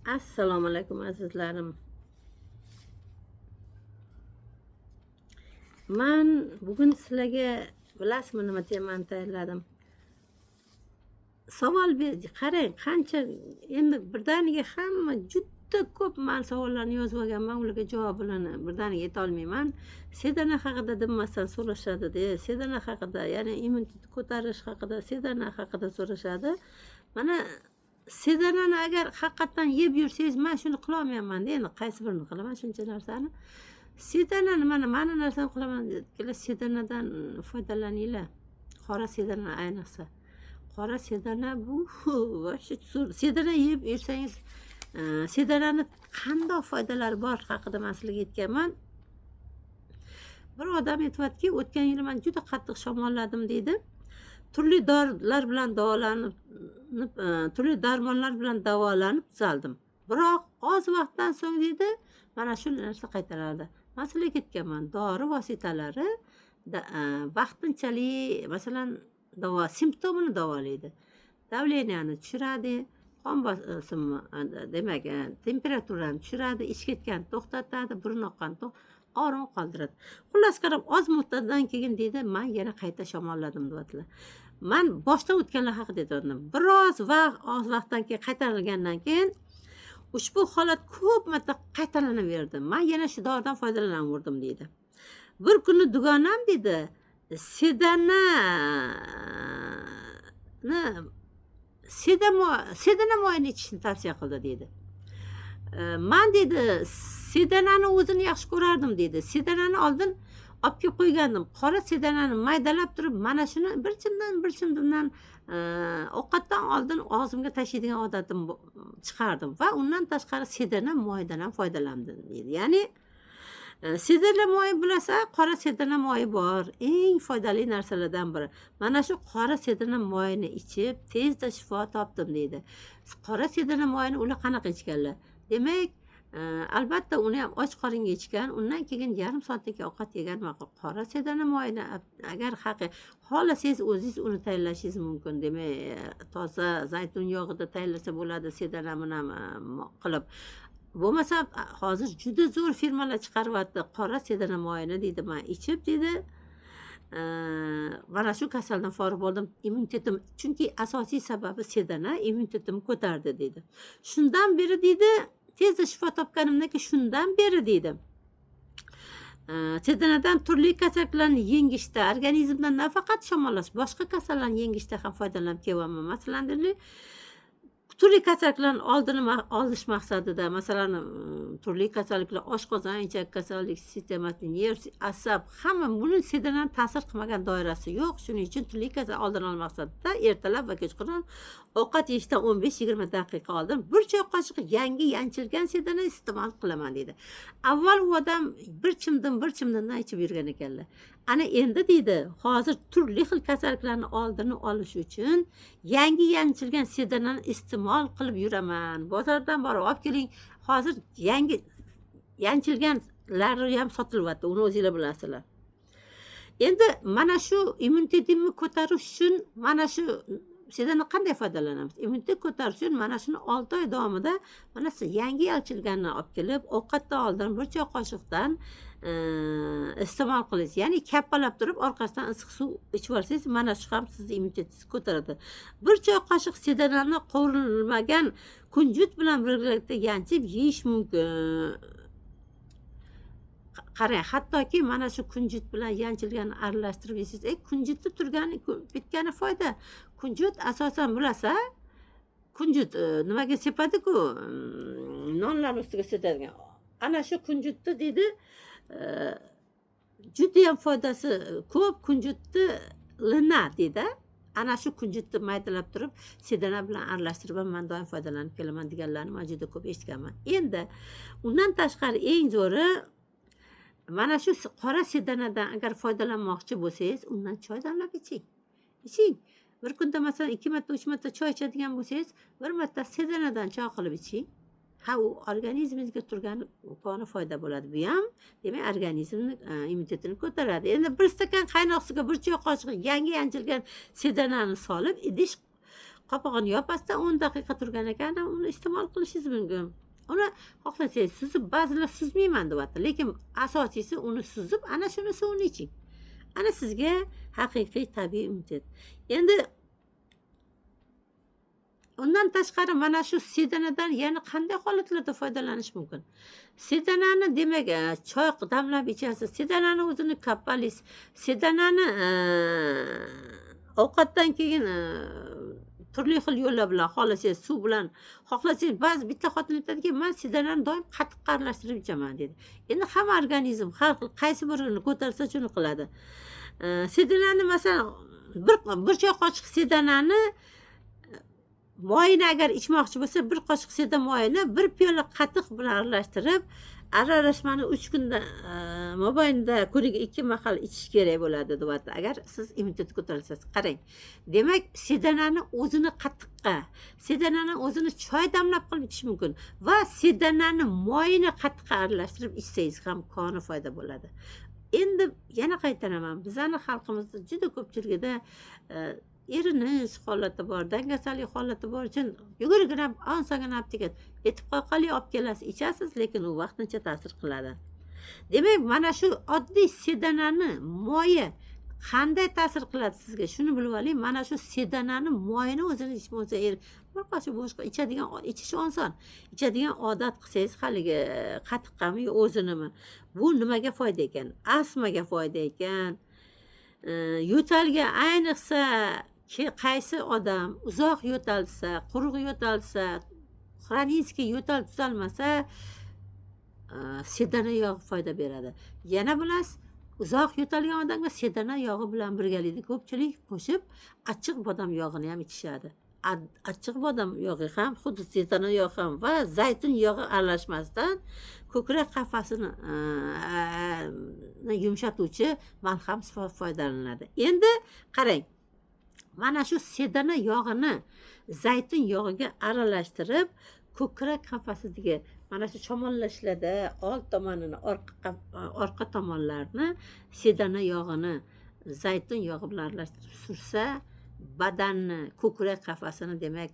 Assalomu alaykum, azizlarim. Man bugun sizlarga, bilasizmi, nima temani tayyorladim? Savol ber, qarang, qancha endi birdaniga hamma juda ko'p man savollarni yozib olganman, ularga javobini birdaniga aytolmayman. Sedana haqida dinmasdan so'rashadi-da, sedana haqida, ya'ni immunitetni ko'tarish haqida, sedana haqida so'rashadi. Mana sedanani agar haqiqatdan yeb yursangiz, man shuni qilolmayapman-da, endi qaysi birini qilaman shuncha narsani? Sedanani mana mani narsam qilaman dedilar, sedanadan foydalaninglar. Qora sedana ayniqsa. Qora sedana bu вообще zo'r. Sedana yeb yursangiz, sedanani qandoq foydalari bor haqida man sizlarga aytganman. Bir odam aytyaptiki, o'tgan yili man juda qattiq shamolladim deydi. Turli dorilar bilan davolanib, turli darmonlar bilan davolanib tuzaldim. Biroq oz vaqtdan so'ng deydi, mana shu narsa qaytaradi. Man sizlarga aytganman, dori vositalari vaqtinchalik, masalan, davo simptomini davolaydi. Давление ni tushiradi, qon bosimini, demak, temperaturani tushiradi, ich ketganni to'xtatadi, burun oqqanni og'rig'ini qoldiradi. Xullas kalom, oz muddatdan keyin deydi, man yana qayta shamolladim deyaptilar. Man boshdan o'tganlar haqida aytyapman. Biroz vaqt, oz vaqtdan keyin qaytarilgandan keyin ushbu holat ko'p marta qaytalanaverdi. Man yana shu doridan foydalanaverdim deydi. Bir kuni dugonam deydi, sedanani sedana moyini ichishni tavsiya qildi deydi. Man deydi, sedanani o'zini yaxshi ko'rardim deydi. Sedanani oldin olib kelib qo'ygandim. Qora sedanani maydalab turib, mana shuni bir chimdan, bir chimdan ovqatdan oldin og'zimga tashlaydigan odatim chiqardim va undan tashqari sedana moyidan ham foydalandim deydi. Ya'ni sedana moyi bilasa, qora sedana moyi bor. Eng foydali narsalardan biri. Mana shu qora sedana moyini ichib, tezda shifo topdim deydi. Qora sedana moyini ular qanaqa ichganlar? Demak, albatta uni ham och qoringa ichgan, undan keyin yarim soatdan keyin ovqat yegan ma'qul. Qora sedana moyini agar haqi xohlasangiz o'zingiz uni tayyorlashingiz mumkin. Demak, toza zaytun yog'ida tayyorlasa bo'ladi sedana bilan qilib. Bo'lmasa hozir juda zo'r firmalar chiqaryapti. Qora sedana moyini deydi, man ichib deydi, mana shu kasaldan forig' bo'ldim. Immunitetim, chunki asosiy sababi sedana immunitetimni ko'tardi deydi. Shundan beri deydi, tezda shifo topganimdan keyin shundan beri deydi. Sedanadan turli kasalliklarni yengishda, organizmdan nafaqat shamollash, boshqa kasallarni yengishda ham foydalanib kelyapman. Masalan, deylik, turli kasalliklarni oldini olish maqsadida, masalan, turli kasalliklar, oshqozon, ichak kasallik sistemasi, nerv, asab, hamma buni sedanani ta'sir qilmagan doirasi yo'q. Shuning uchun turli kasal oldini olish maqsadida ertalab va kechqurun ovqat yeyishdan 15-20 daqiqa oldin bir choy qoshiq yangi yanchilgan sedana iste'mol qilaman deydi. Avval u odam bir chimdim, bir chimdimdan ichib yurgan ekanlar. Ana endi deydi, hozir turli xil kasalliklarni oldini olish uchun yangi yanchilgan sedanani iste'mol qilib yuraman. Bozordan borib olib keling. Hozir yangi yanchilganlari ham sotilyapti, uni o'zinglar bilasizlar. Endi mana shu immunitetimni ko'tarish uchun mana shu sedana qanday foydalanamiz? Immunitet ko'tarish uchun mana shuni 6 oy davomida mana shu yangi yanchilganini olib kelib, ovqatdan oldin bir choy qoshiqdan iste'mol qilingiz. Ya'ni kappalab turib, orqasidan issiq suv ichib olsangiz, mana shu ham sizni immunitetingizni ko'taradi. Bir choy qoshiq sedanani qovurilmagan kunjut bilan birgalikda yanchib yeyish mumkin. Qarang, hattoki mana shu kunjut bilan yanchilganini aralashtirib yesangiz, kunjutni turgani bitgani foyda. Kunjut asosan bilasa, kunjut nimaga sepadi-ku, nonlar ustiga sepadigan. Ana shu kunjutni deydi, juda ham foydasi ko'p kunjutni lina deydi. Ana shu kunjutni maydalab turib, sedana bilan aralashtirib ham man doim foydalanib kelaman deganlarni man juda ko'p eshitganman. Endi undan tashqari eng zo'ri mana shu qora sedanadan agar foydalanmoqchi bo'lsangiz, undan choy damlab iching. Iching. Bir kunda masalan 2 marta, 3 marta choy ichadigan bo'lsangiz, bir marta sedanadan choy qilib iching. Ha, u organizmingizga turgan qoni foyda bo'ladi. Bu ham demak organizmni immunitetini ko'taradi. Endi bir stakan qaynoq suvga bir choy qoshiq yangi yanchilgan sedanani solib, idish Qopag'ini yopasizda 10 daqiqa turgan ekan, uni iste'mol qilishingiz mumkin. Uni xohlasangiz suzib, ba'zilar suzmayman deyapti, lekin asosiysi uni suzib, ana shuni suvini iching. Ana sizga haqiqiy tabiiy immunitet. Endi undan tashqari mana shu sedanadan yana qanday holatlarda foydalanish mumkin? Sedanani demak, choy damlab ichasiz, sedanani o'zini kapalisiz, sedanani ovqatdan keyin turli xil yo'llar bilan, xohlasangiz suv bilan, xohlasangiz, ba'zi bitta xotin aytadiki, man sedanani doim qatiqqa aralashtirib ichaman deydi. Endi hamma organizm har xil, qaysi birini ko'tarsa shuni qiladi. Sedanani masalan bir choy qoshiq sedanani moyini agar ichmoqchi bo'lsa, bir qoshiq seda moyini bir piyola qatiq bilan aralashtirib, aralashmani 3 kunda mobaynida kuniga 2 mahal ichish kerak bo'ladi deyapti. Agar siz immunitet ko'tarilsangiz, qarang. Demak, sedanani o'zini qatiqqa, sedanani o'zini choy damlab qilib ichish mumkin va sedanani moyini qatiqqa aralashtirib ichsangiz ham koni foyda bo'ladi. Endi yana qaytaraman, bizani xalqimizda juda ko'pchiligida erinish holati bor, dangasalik holati bor uchun yugurgina osongina apteka etib qo'yqali olib kelasiz, ichasiz, lekin u vaqtincha ta'sir qiladi. Demak, mana shu oddiy sedanani moyi qanday ta'sir qiladi sizga, shuni bilib oling. Mana shu sedanani moyini o'zini ichmasa, bir qoshiq boshqa ichadigan, ichish oson, ichadigan odat qilsangiz haligi qatiqqami yo o'zinimi, bu nimaga foyda ekan? Astmaga foyda ekan. Yo'talga, ayniqsa qaysi odam uzoq yo'talsa, quruq yo'talsa, xronический yo'tal tuzalmasa, sedana yog'i foyda beradi. Yana bilasiz, uzoq yo'talgan odamga sedana yog'i bilan birgalikda ko'pchilik qo'shib achchiq bodom yog'ini ham ichishadi. Achchiq bodom yog'i ham, xuddi sedana yog'i ham va zaytun yog'i aralashmasidan ko'krak qafasini yumshatuvchi malham sifatida foydalaniladi. Endi qarang, mana shu sedana yog'ini zaytun yog'iga aralashtirib ko'krak qafasidagi mana shu shamollashlarda old tomonini, orqa tomonlarini sedana yog'ini zaytun yog'i bilan aralashtirib sursa, badanni, ko'krak qafasini demak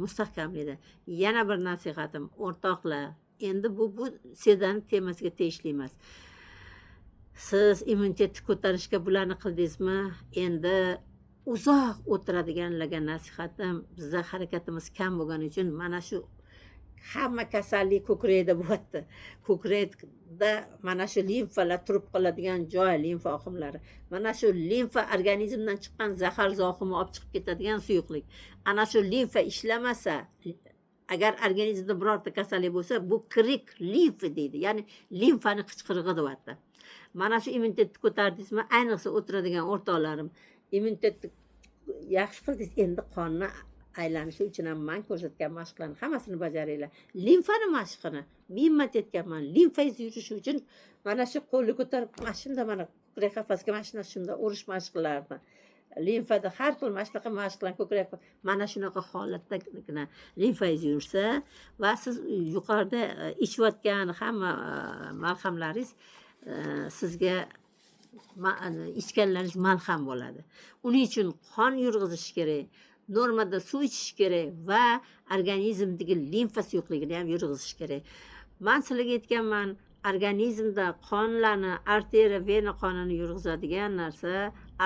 mustahkamlaydi. Yana bir nasihatim, o'rtoqlar, endi bu sedani temasiga tegishli emas. Siz immunitetni ko'tarishga bularni qildingizmi? Endi uzoq o'tiradiganlarga nasihatim, bizda harakatimiz kam bo'lgani uchun mana shu hamma kasallik ko'krakda bo'lyapti. Ko'krakda mana shu limfalar turib qoladigan joy, limfa oqimlari. Mana shu limfa organizmdan chiqqan zahar zohimni olib chiqib ketadigan suyuqlik. Ana shu limfa ishlamasa, agar organizmda birorta kasallik bo'lsa, bu крик limfa deydi. Ya'ni limfani qichqirig'i deyapti. Mana shu immunitetni ko'tardingizmi? Ayniqsa o'tiradigan o'rtoqlarim, immunitetni yaxshi qildingiz, endi qonni aylanishi uchun ham man ko'rsatgan mashqlarni hammasini bajaringlar. Limfani mashqini mimmat etganman. Limfangiz yurishi uchun mana shu qo'lni ko'tarib, mana shunda mana ko'krak qafasiga mana shunda urish mashqlarini. Limfada har xil mana shunaqa mashqlar ko'krak, mana shunaqa holatdagina limfangiz yursa va siz yuqorida ichayotgan hamma malhamlaringiz sizga ichganlaringiz malham bo'ladi. Uning uchun qon yurg'izish kerak, normada suv ichish kerak va organizmdagi limfa suyuqligini ham yurg'izish kerak. Man sizlarga aytganman, organizmda qonlarni, arteriya, vena qonini yurg'izadigan narsa,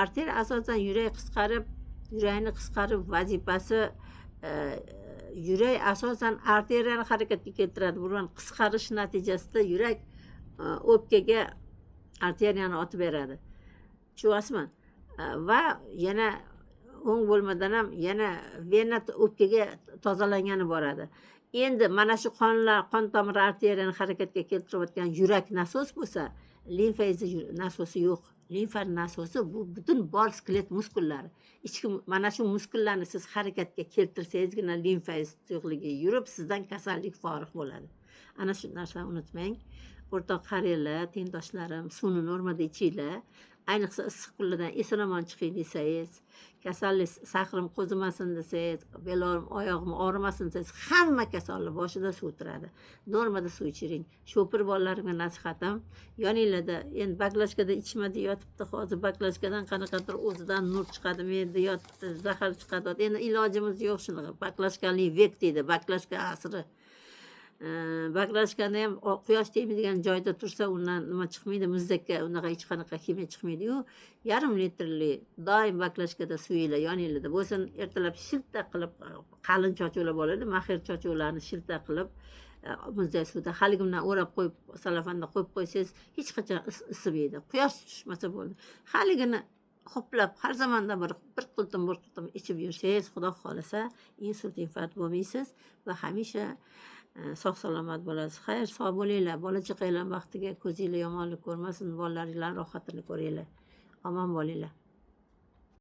arteriya asosan yurak qisqarib, yurakni qisqarib vazifasi, yurak asosan arteriyani harakatga keltiradi. Bu bilan qisqarish natijasida yurak o'pkaga arteriyani otib beradi. Tushunyapsizmi? Va yana o'ng bo'lmadan ham yana vena o'pkaga tozalangani boradi. Endi mana shu qonlar, qon tomiri arteriyani harakatga keltirayotgan yurak nasos bo'lsa, limfa nasosi yo'q. Limfa nasosi bu butun bor skelet muskullari. Ichki mana shu muskullarni siz harakatga keltirsangizgina limfa suyuqligi yurib, sizdan kasallik forig' bo'ladi. Ana shu narsani unutmang. O'rtoq qaranglar, tengdoshlarim, suvni normada ichinglar. Ayniqsa issiq kunlardan eson omon chiqing desangiz, Kasallik sahrim qo'zimasin desangiz, belim, oyog'im og'rimasin desangiz, hamma kasallik boshida suv turadi. Normada suv ichiring. Shopir bolalarimga nasihatim, yoninglarda endi baklashkada ichma deyotibdi hozir, baklashkadan qanaqadir o'zidan nur chiqadimi deyotibdi, zahar chiqadi. Endi ilojimiz yo'q shunaqa. Baklashkali век deydi, baklashka asri. Baklashkani ham quyosh tegmaydigan joyda tursa, undan nima chiqmaydi, muzdakka unaqa hech qanaqa ximiya chiqmaydiyu. Yarim litrli doim baklashkada suvinglar yoninglarda bo'lsin. Ertalab shilta qilib, qalin chochuvlar bo'ladi, maxir chochuvlarni shilta qilib, muzdak suvda haligi bilan o'rab qo'yib, salafanda qo'yib qo'ysangiz, hech qachon isimaydi. Quyosh tushmasa bo'ldi. Haligini ho'plab har zamonda bir qultum, bir qultum ichib yursangiz, xudo xohlasa, insult, infarkt bo'lmaysiz va hamisha sog' salomat bo'lasiz. Xayr, sog' bo'linglar. Bola chaqanglar baxtiga ko'zinglar yomonlik ko'rmasin, bolalaringlar rohatini ko'ringlar. Omon bo'linglar.